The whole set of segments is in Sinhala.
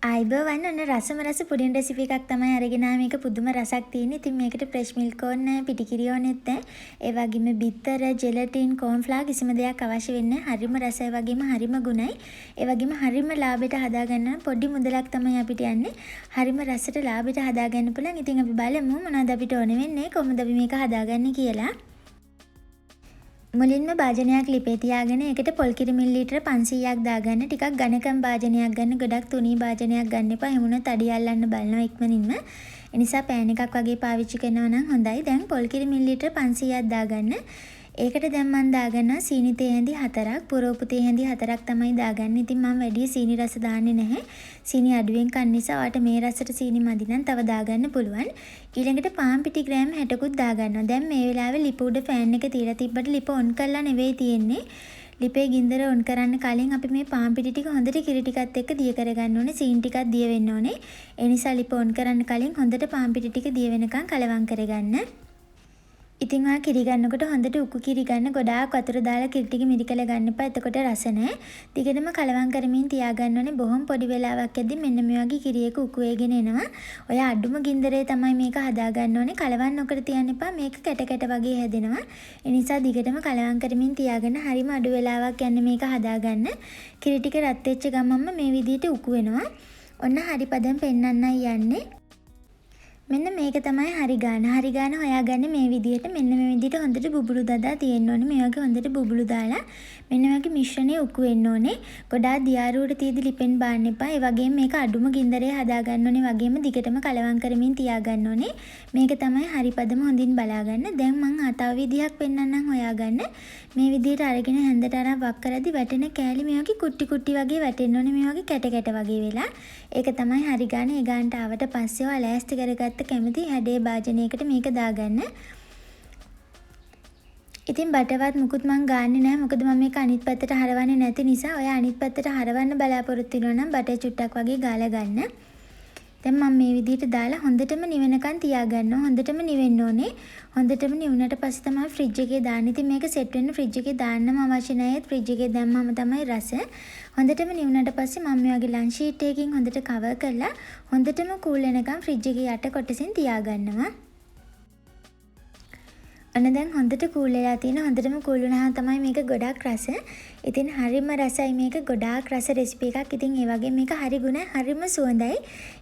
ආයුබෝවන්. ඔන්න රසම රස පුඩින් රෙසිපි එකක් තමයි අරගෙන ආවේ. මේක පුදුම රසක් තියෙන. ඉතින් මේකට ෆ්‍රෙෂ් මිල්ක් ඕනේ නෑ, පිටි කිරි ඕනෙත් නෑ. ඒ වගේම බිත්තර, ජෙලටින්, කෝන් ෆ්ලාර් කිසිම දෙයක් අවශ්‍ය වෙන්නේ නෑ. හරිම රසයි වගේම හරිම ගුණයි. ඒ වගේම හරිම ලාභෙට හදාගන්න නම් පොඩි මුදලක් තමයි අපිට යන්නේ. හරිම රසට ලාභෙට හදාගන්න පුළුවන්. ඉතින් අපි බලමු මොනවද අපිට ඕන වෙන්නේ, කොහොමද අපි මේක හදාගන්නේ කියලා. මුලින්ම භාජනයක් ලිපේ තියාගෙන ඒකට පොල් කිරි මිලිලීටර 500ක් දාගන්න. ටිකක් ඝනකම් භාජනයක් ගන්න. ගොඩක් තුනී භාජනයක් ගන්න එපා. එහෙම වුණොත් අඩිය අල්ලන්න බලනවා ඉක්මනින්ම. ඒ නිසා පෑන් එකක් වගේ පාවිච්චි කරනවා නම් හොඳයි. දැන් පොල් කිරි මිලිලීටර 500ක් දාගන්න. ඒකට දැන් මං දාගන්නවා සීනි තේ හැඳි 4ක්. පුරවපු තේ හැඳි 4ක් තමයි දාගන්නේ. ඉතින් මං වැඩිය සීනි රස දාන්නේ නැහැ. සීනි අඩුවෙන් කන නිසා ඔයාට මේ රසට සීනි මදි නම් තව දාගන්න පුළුවන්. ඊළඟට පාන් පිටි ග්‍රෑම් 60කුත් දාගන්නවා. දැන් මේ වෙලාවේ ලිප උඩ ෆෑන් එක තියලා තිබ්බට ලිප ඔන් කරලා නෙවෙයි තියෙන්නේ. ලිපේ ගින්දර ඔන් කරන්න කලින් අපි මේ පාන් පිටි ටික හොඳට කිරි ටිකත් එක්ක දිය කරගන්න ඕනේ. සීනි ටිකත් දිය වෙන්න ඕනේ. ඒ නිසා ලිප ඔන් කරන්න කලින් හොඳට පාන් පිටි ටික දිය වෙනකන් කලවම් කරගන්න. ඉතින් ඔයා කිරි ගන්නකොට හොඳට උකු කිරි ගන්න. ගොඩාක් වතුර දාලා කිරි ටික මිරිකලා ගන්න එපා. එතකොට රස නෑ. දිගටම කලවම් කරමින් තියාගන්න ඕනේ. බොහොම පොඩි වෙලාවක් යද්දි මෙන්න මේ වගේ කිරි එක උකු වේගෙන එනවා. ඔයා අඩුම ගින්දරේ තමයි මේක හදාගන්න ඕනේ. කලවම් නොකර තියන්න එපා. මේක කැට කැට වගේ හැදෙනවා. ඒ නිසා දිගටම කලවම් කරමින් තියාගන්න. හරිම අඩු වෙලාවක් යන්නේ මේක හදාගන්න. කිරි ටික රත් වෙච්ච ගමන්ම මේ විදිහට උකු වෙනවා. ඔන්න හරි පදම පෙන්නන්නයි යන්නේ. මෙන්න මේක තමයි හරි ගාන. හරි ගාන හොයාගන්නේ මේ විදිහට. මෙන්න මේ විදිහට හොඳට බුබුලු දදා තියෙන්න ඕනේ. මේ වගේ හොඳට බුබුලු දාලා මෙන්න මේ වගේ මිශ්‍රණය උකු වෙන්න ඕනේ. ගොඩාක් දියාරුවට තියෙදි ලිපෙන් බාන්න එපා. ඒ වගේම මේක අඩුම ගින්දරේ හදාගන්න ඕනේ. වගේම දිගටම කලවම් කරමින් තියාගන්න ඕනේ. මේක තමයි හරි පදම, හොඳින් බලාගන්න. දැන් මං තව විදිහක් පෙන්නන්නම් හොයාගන්න. මේ විදිහට අරගෙන හැන්දට අරන් වක් කරද්දි වැටෙන කෑලි මේ වගේ කුට්ටි කුට්ටි වගේ වැටෙන්න ඕනේ. මේ වගේ කැට කැට වගේ වෙලා. ඒක තමයි හරි ගාන. ඒ ගානට ආවට පස්සේ ඔයා ලෑස්ති කරගත්ත කැමති හැඩේ භාජනයකට මේක දාගන්න. ඉතින් බටර්වත් මුකුත් මං ගාන්නේ නෑ. මොකද මම මේක අනිත් පැත්තට හරවන්නේ නැති නිසා. ඔයා අනිත් පැත්තට හරවන්න බලාපොරොත්තු වෙනවා නම් බටර් චුට්ටක් වගේ ගාලා ගන්න. දැන් මම මේ විදිහට දාලා හොඳටම නිවෙනකන් තියාගන්නවා. හොඳටම නිවෙන්න ඕනේ. හොඳටම නිවුනට පස්සේ තමයි ෆ්‍රිජ් එකේ දාන්නේ. ඉතින් මේක සෙට් වෙන්න ෆ්‍රිජ් එකේ දාන්නම අවශ්‍ය නෑ. ඒත් ෆ්‍රිජ් එකේ දැම්මම තමයි රස. හොඳටම නිවුනට පස්සේ මම මේ වගේ ලන්ච් ෂීට් එකකින් හොඳට කවර් කරලා හොඳටම කූල් වෙනකන් ෆ්‍රිජ් එකේ යට කොටසෙන් තියාගන්නවා. ඔන්න දැන් හොඳට කූල් වෙලා තියෙනවා. හොඳටම කූල් වුණාම තමයි මේක ගොඩක් රස. ඉතින් හරිම රසයි මේක. ගොඩාක් රස රෙසිපි එකක්. ඉතින් ඒ වගේම මේක හරි ගුණයි, හරිම සුවඳයි.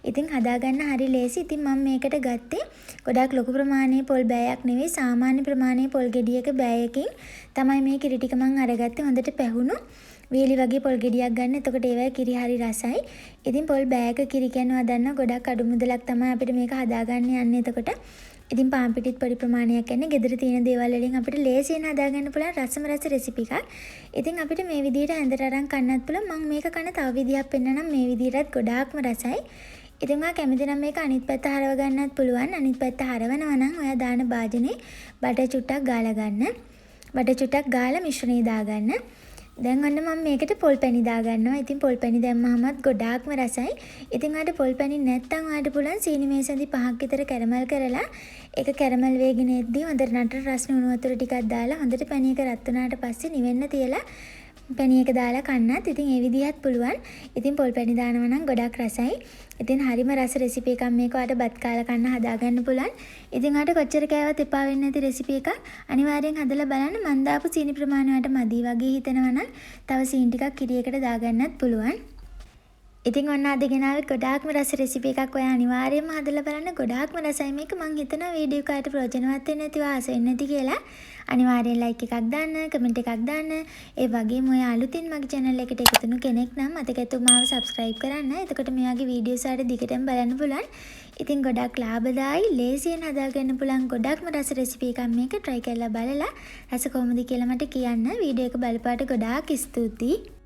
ඉතින් හදාගන්න හරි ලේසි. ඉතින් මම මේකට ගත්තේ ගොඩාක් ලොකු ප්‍රමාණයේ පොල් බෑයක් නෙවෙයි, සාමාන්‍ය ප්‍රමාණයේ පොල් ගෙඩියක බෑයකින් තමයි මේ කිරි ටික මං අරගත්තේ. හොඳට පැහුණු වේලි වගේ පොල් ගෙඩියක් ගන්න. එතකොට ඒවයෙ කිරි හරි රසයි. ඉතින් පොල් බෑයක කිරි කියන්නේ ඔයා දන්නවා ගොඩක් අඩු මුදලක් තමයි අපිට මේක හදාගන්න යන්නේ එතකොට. ඉතින් පාන් පිටිත් පොඩි ප්‍රමාණයක් යන්නේ. ගෙදර තියෙන දේවල් වලින් අපිට ලේසියෙන් හදාගන්න පුළුවන් රසම රස රෙසිපි එකක්. ඉතින් අපිට මේ විදිහට හැන්දට අරන් කන්නත් පුළුවන්. මං මේක කන තව විදිහක් පෙන්නන්නම්. මේ විදිහටත් ගොඩාක්ම රසයි. ඉතින් ඔයා කැමති නම් මේක අනිත් පැත්ත හරව ගන්නත් පුළුවන්. අනිත් පැත්ත හරවනවා නම් ඔයා දාන භාජනේ බටර් චුට්ටක් ගාලා ගන්න. බටර් චුට්ටක් ගාලා මිශ්‍රණය දාගන්න. දැන් ඔන්න මම මේකට පොල් පැණි දාගන්නවා. ඉතින් පොල් පැණි දැම්මහමත් ගොඩාක්ම රසයි. ඉතින් ඔයාට පොල් පැණි නැත්තම් ඔයාට පුළුවන් සීනි මේස හැඳි 5ක් විතර කැරමල් කරලා, ඒක කැරමල් වේගෙන එද්දි හොඳට නටන රස්නේ උණු වතුර ටිකක් දාලා, හොඳට පැණි එක රත් වුණාට පස්සේ නිවෙන්න තියලා පැණි එක දාලා කන්නත් ඉතින් ඒ විදිහත් පුළුවන්. ඉතින් පොල් පැණි දානවා නම් ගොඩක් රසයි. ඉතින් හරිම රස රෙසිපි එකක් මේක. ඔයාට බත් කාලා කන්න හදාගන්න පුළුවන්. ඉතින් ඔයාට කොච්චර කෑවත් එපා වෙන්නේ නැති රෙසිපි එකක්. අනිවාර්යෙන් හදලා බලන්න. මං දාපු සීනි ප්‍රමාණය ඔයාට මදි වගේ හිතෙනවා නම් තව සීනි ටිකක් කිරි එකට දාගන්නත් පුළුවන්. ඉතින් ඔන්න අද ගෙනාවේ ගොඩාක්ම රස රෙසිපි එකක්. ඔයා අනිවාර්යයෙන්ම හදලා බලන්න. ගොඩාක්ම රසයි මේක. මං හිතනවා වීඩියෝ එක ඔයාට ප්‍රයෝජනවත් වෙන්න ඇති, ඔයා ආස වෙන්න ඇති කියලා. අනිවාර්යෙන් ලයික් එකක් දාන්න, කමෙන්ට් එකක් දාන්න. ඒ වගේම ඔයා අලුතින් මගේ චැනල් එකට එකතු වුණු කෙනෙක් නම් මතක ඇතුව මාව සබ්ස්ක්‍රයිබ් කරන්න. එතකොට මේ වගේ වීඩියෝස් ඔයාලට දිගටම බලන්න පුළුවන්. ඉතින් ගොඩක් ලාභදායි, ලේසියෙන් හදාගන්න පුළුවන් ගොඩක්ම රස රෙසිපි එකක් මේක. Try කරලා බලලා රස කොහොමද කියලා මට කියන්න. වීඩියෝ එක බලපු ඔයාට ගොඩාක් ස්තුතියි.